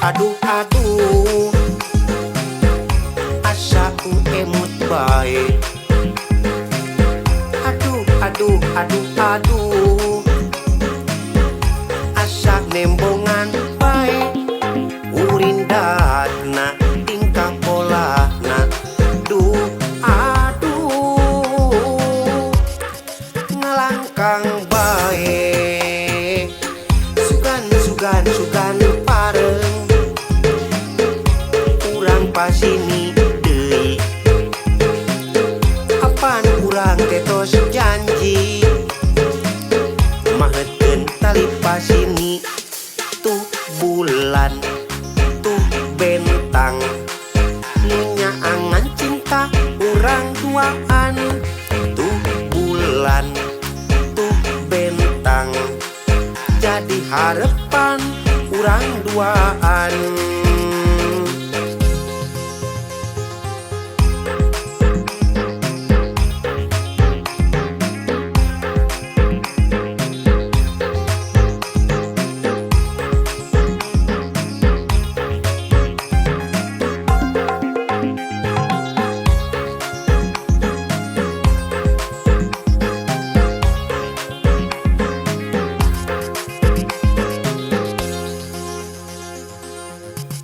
aduh aduh asa ku emut bae. Aduh aduh aduh aduh asa nembongan bae. Urindatna tingkah polahna duh aduh ngalangkang bae. Sugan sugan sugan pareng urang pasini deui apan urang teh tos janji mahetkeun tali pasini. Tuh bulan tuh bentang nu nyaangan cinta urang duaan. Tuh bulan tuh bentang jadi harepan urang duaan.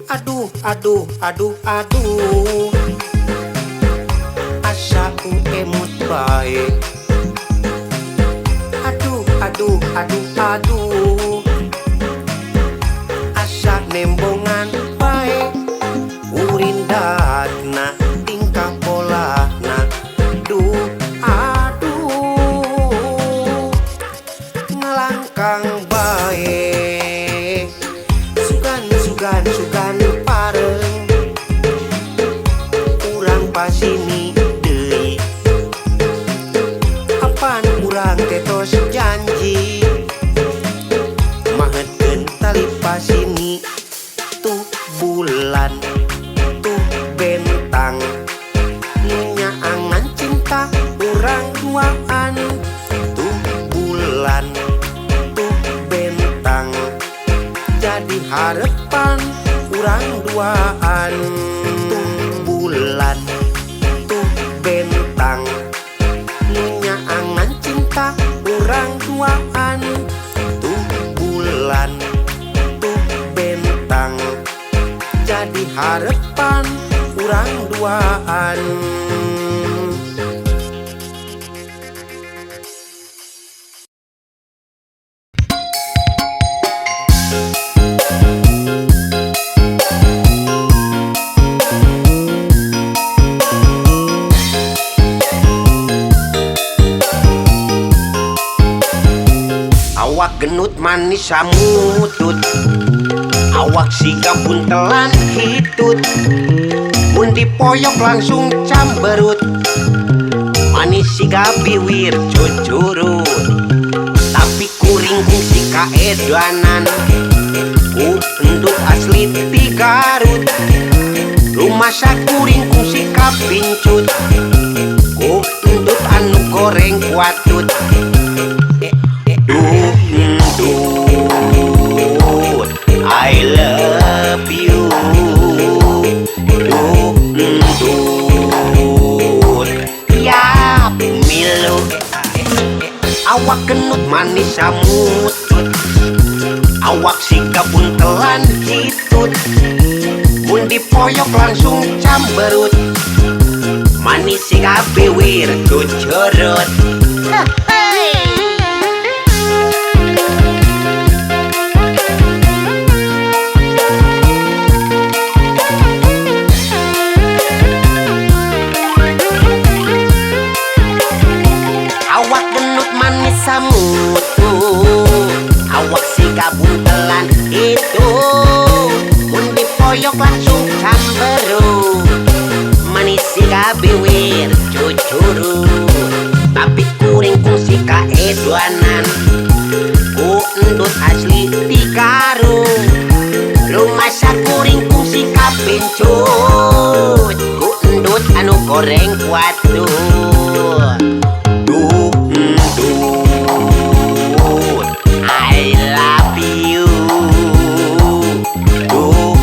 Aduh aduh aduh aduh asa ku emut bae. Aduh aduh aduh aduh asa nembongan bae. Urindatna tingkah polahna duh aduh ngalangkang bae. Sugan sugan sugan pareng urang pasini deui apan urang teh tos janji mahetkeun tali pasini. Tuh bulan tuh bentang nu nyaangan cinta urang duaan. Tuh bulan tuh bentang jadi harepan urang duaan. Tuh bulan tuh bentang nu nyaangan cinta urang duaan. Tuh bulan tuh bentang jadi harepan urang duaan. Awak genut manis samutut, awak siga buntelan hitut, mun dipoyok langsung camberut, manis siga biwir cucurut. Tapi kuring kungsi kaedanan, ku endut asli ti Garut, rumasa kuring kungsi kapincut, ku endut anu goreng kuatut. Duh endut, I love you. Duh endut, ya milu. Awak genut manis samutut, awak siga buntelan hitut, mun dipoyok langsung camberut, manis siga biwir cucurut. Awak genut manis samutut, awak siga buntelan itu, mun dipoyok langsung camberut, manis siga biwir cucurut. Tapi kuring kungsi kaeduanan, ku endut asli ti Garut, rumasa kuring kungsi kapincut, ku endut anu goreng kuatut. Duh endut, I love you. Duh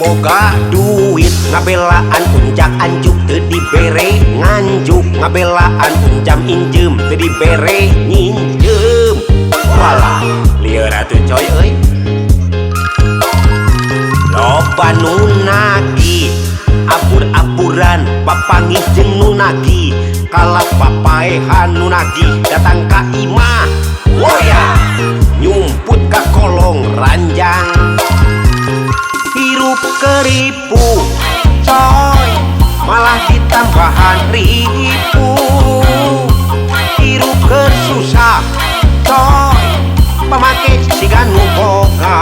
Boga duit ngabelaan unjak anjuk teu dibere nganjuk, ngabelaan unjam injem teu dibere nginjem. Walah lieur atuh coy euy. Loba nu nagih abur-aburan papanggih jeung nu nagih, kalah papaehan nu nagih datang ka imah woya nyumput ka kolong ranjang. Hirup keripu coy malah ditambahan ripu, hirup keur susah coy pamake siga nu boga.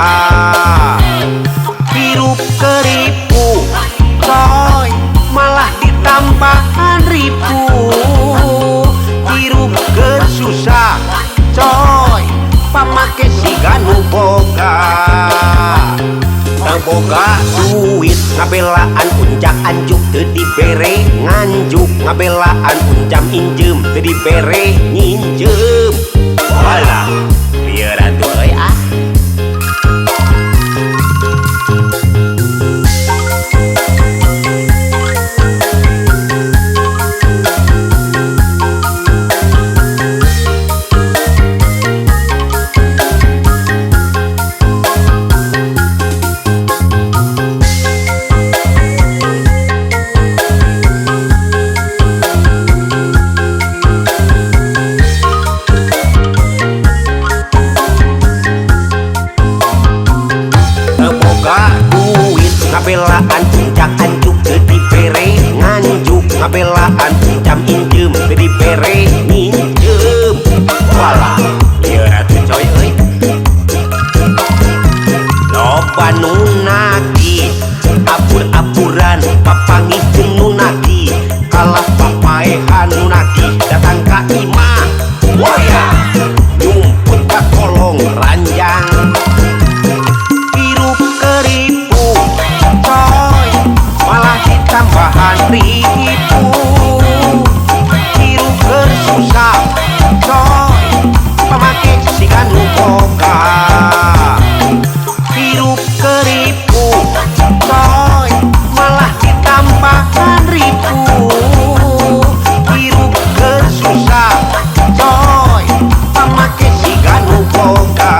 Hirup keripu coy malah ditambahan ripu, hirup keur susah coy pamake siga nu boga. Boga duit ngabelaan unjak anjuk teu dibere nganjuk, ngabelaan unjam injem teu dibere nginjem. Walah lieur atuh euy ah. Ngabelaan unjak anjuk teu dibere nganjuk, ngabelaan unjam injem teu dibere nginjem. Walah lieur atuh coy euy. Loba nu nagih abur-aburan papanggih jeung nu nagih, kalah papaehan nu nagih datang ka imah woya nyumput ka kolong ranjang. Hirup keripu coy malah ditambahan ripu, hirup keur susah coy pamake siga nu boga. Hirup keripu coy malah ditambahan ripu, hirup keur susah coy pamake siga nu boga.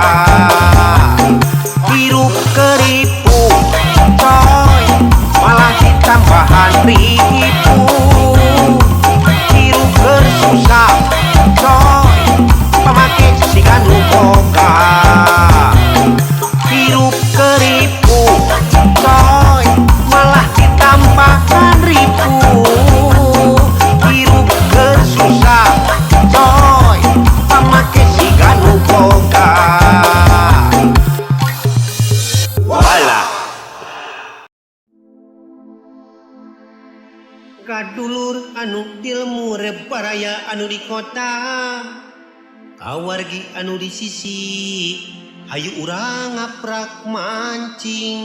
Hirup keripu coy malah ditambahan ripu, hirup keur susah coy pamake siga nu boga. Hirup keripu coy malah ditambahan ripu, hirup keur susah coy pamake siga nu boga. Walah kadulur anu dilmu baraya anu di kota, kawargi anu di sisi, hayu urang ngaprak mancing.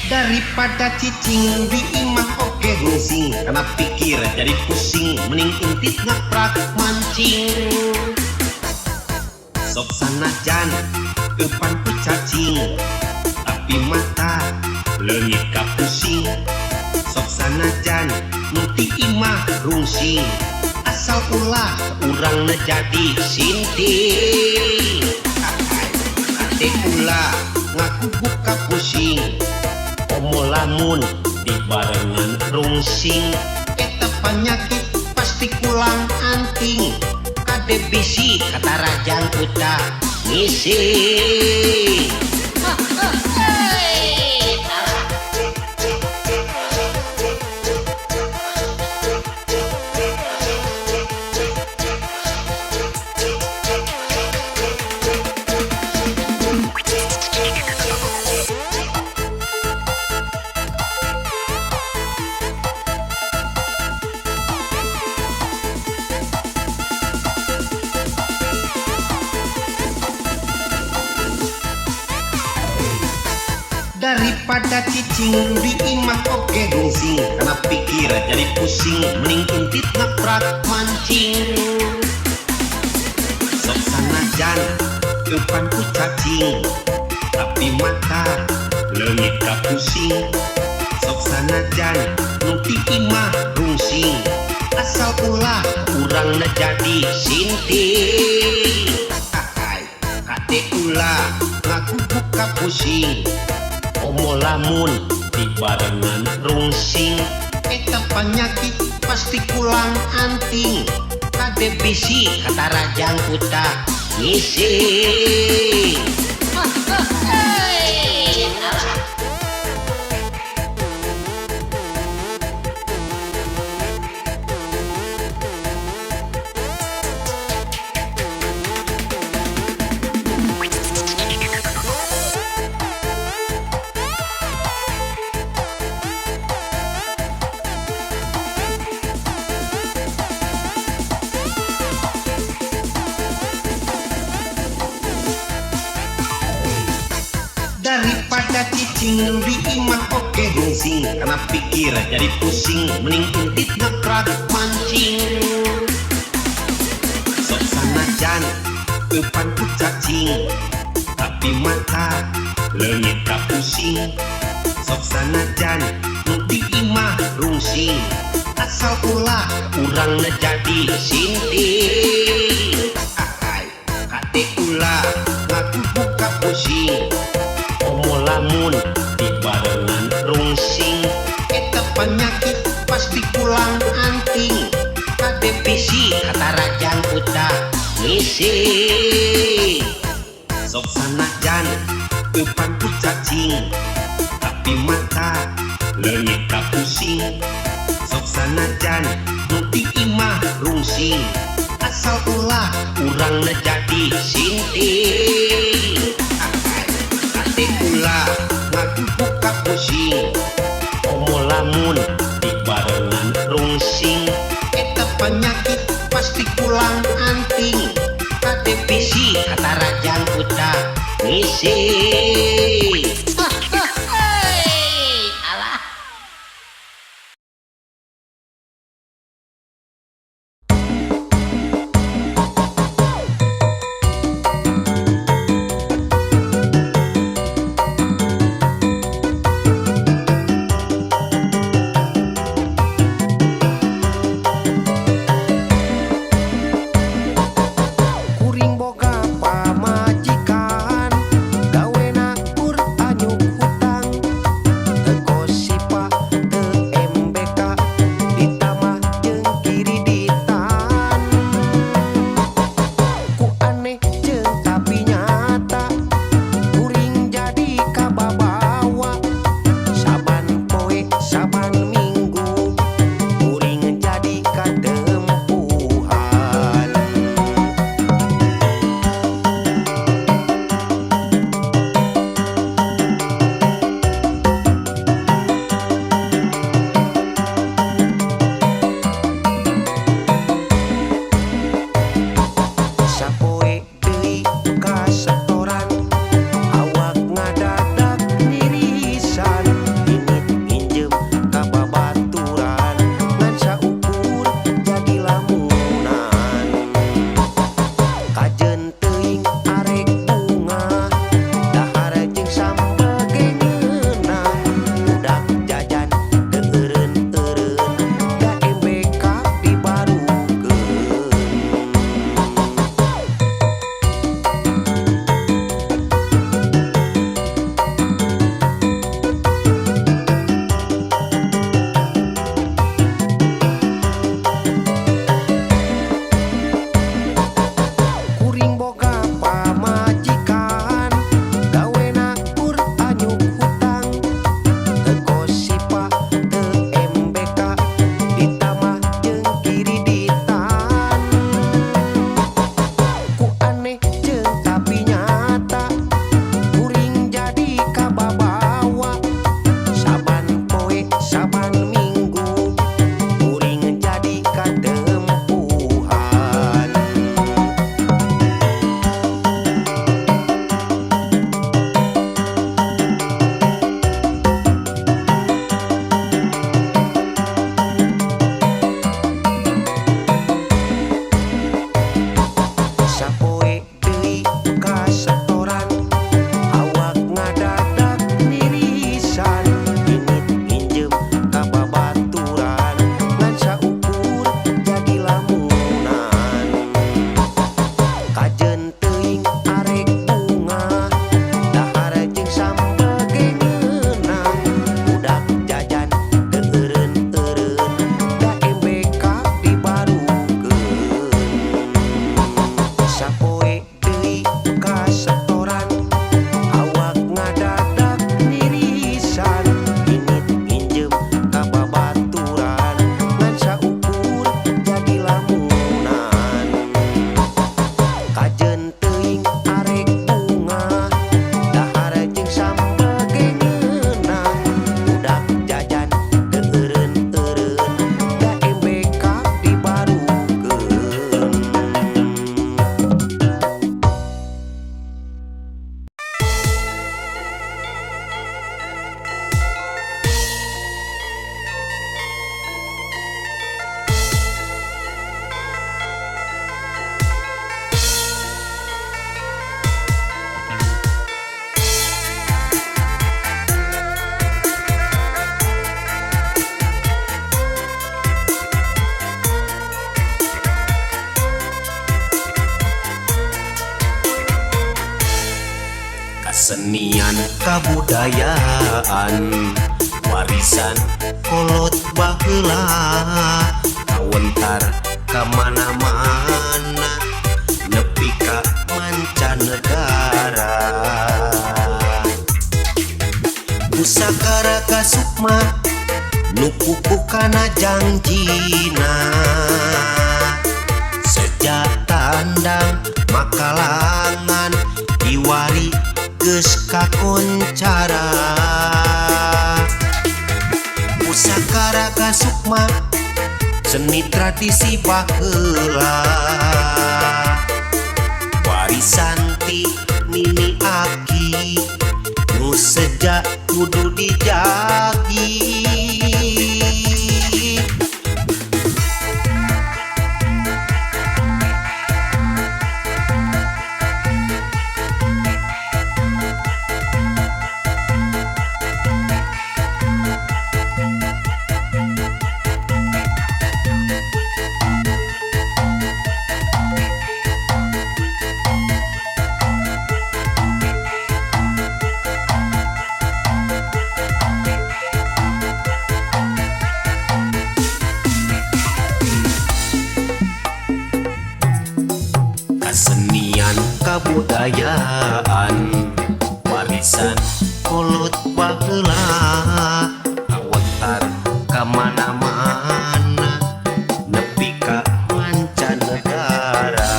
Daripada cicing di imah oke rungsing, karena pikir jadi pusing, mending intit ngaprak mancing. Sok sanajan eupan ku cacing, tapi mata leungit ka pusing. Sok sanajan nu ti imah rungsing, asal ulah urangna jadi sinting. Kate ulah ngaku buka pusing, komo lamun dibarengan rungsing. Eta panyakit pasti kulang anting, kade bisi kata rajang uta ngisi. Daripada cicing di imah oge rungsing, karena pikir jadi pusing, mending intit ngaprak mancing. Sok sanajan Eupan ku cacing tapi mata leungit ka pusing. Sok sanajan nu di imah rungsing, asal ulah urangna jadi sinting. Ahai, kade ulah ngagubuk ka pusing, komo lamun dibarengan rungsing. Eta panyakit pasti kulang anting, kade bisi katarajang utah ngising. Daripada cicing di imah oke rungsing, karena pikir jadi pusing, mending intit ngekrak mancing. Sok sanajan eupan ku cacing tapi mata leungit ka pusing. Sok sanajan nu di imah rungsing, asal ulah urangna jadi sinting. Ahai, kade ulah ngagubuk ka pusing, komo lamun dibarengan rungsing. Eta panyakit pasti kulang anting, kade bisi katarajang utah ngising. Sok sanajan eupan ku cacing tapi mata leungit ka pusing. Sok sanajan nu di imah rungsing, asal ulah urangna jadi sinting. Ahai, kade ulah ngagubuk ka pusing, komo lamun dibarengan rungsing. Eta panyakit pasti kulang anting, kade bisi katarajang utah ngising. Alah. Kuring boga pamajikan gawena tur Kasenian kabudayaan warisan kolot baheula kawentar ka mana-mana nepi ka mancanegara. Pusaka Raga Sukma nu kukuh kana jangjina, sejak tandang makalangan diwari geus kakoncara. Pusaka Raga Sukma seni tradisi baheula, warisan ti nini aki nu sejak kudu dijagi. Kesenian kabudayaan warisan kolot baheula kawentar ka mana-mana nepi ka mancanegara.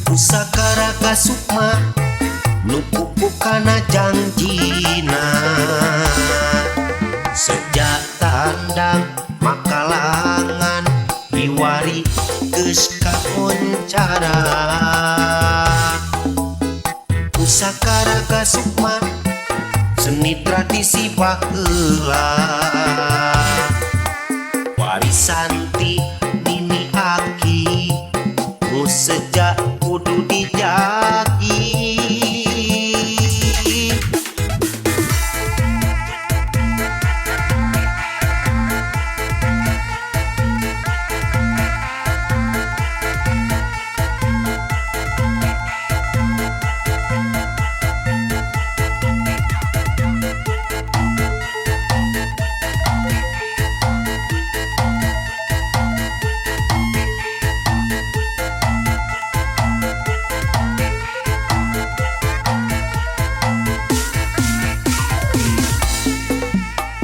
Pusaka Raga Sukma nu kukuh kana jangjina, sejak tandang makalangan diwari geus kakoncara. Pusaka Raga Sukma seni tradisi baheula, warisan ti nini aki nu sejak kudu dijagi.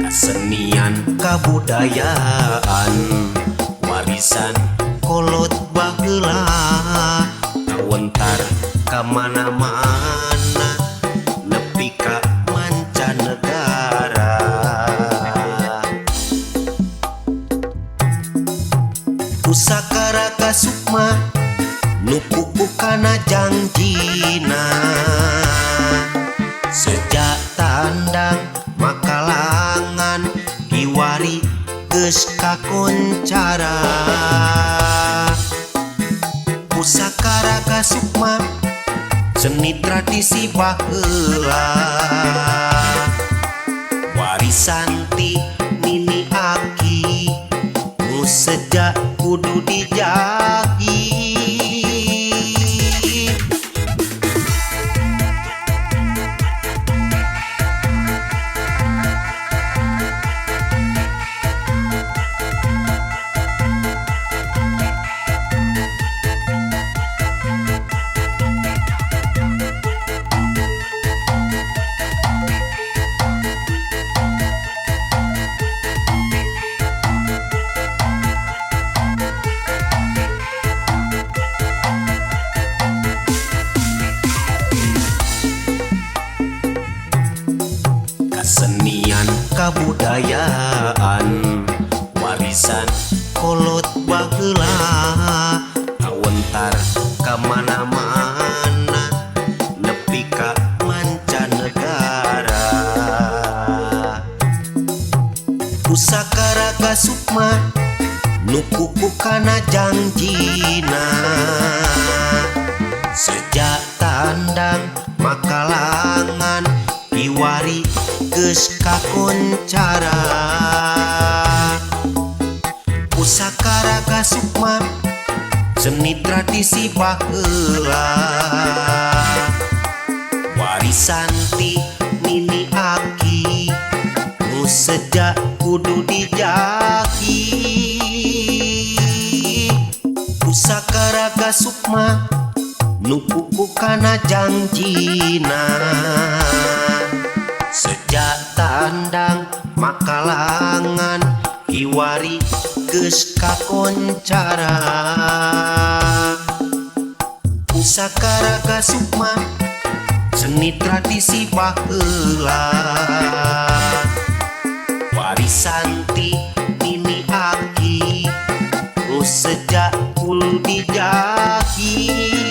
Kesenian kabudayaan warisan kolot baheula kawentar ka mana-mana nepi ka mancanegara. Pusaka Raga Sukma nu kukuh kana jangjina, sejak tandang makalangan diwari geus kakoncara. Pusaka Raga Sukma seni tradisi baheula, warisan ti nini aki nu sejak kudu dijagi. Kesenian kabudayaan warisan kolot baheula kawentar ka mana-mana nepi ka mancanegara. Pusaka Raga Sukma nu kukuh kana jangjina, sejak tandang makalangan diwari geus kakoncara. Pusaka Raga Sukma Seni tradisi baheula, warisan ti nini aki, nu seja kudu dijagi. Pusaka Raga Sukma nu kukuh kana jangjina. Seja tandang makalangan kiwari geus kakoncara. Pusaka Raga Sukma, seni tradisi baheula, warisan ti nini aki, nu seja kudu dijagi.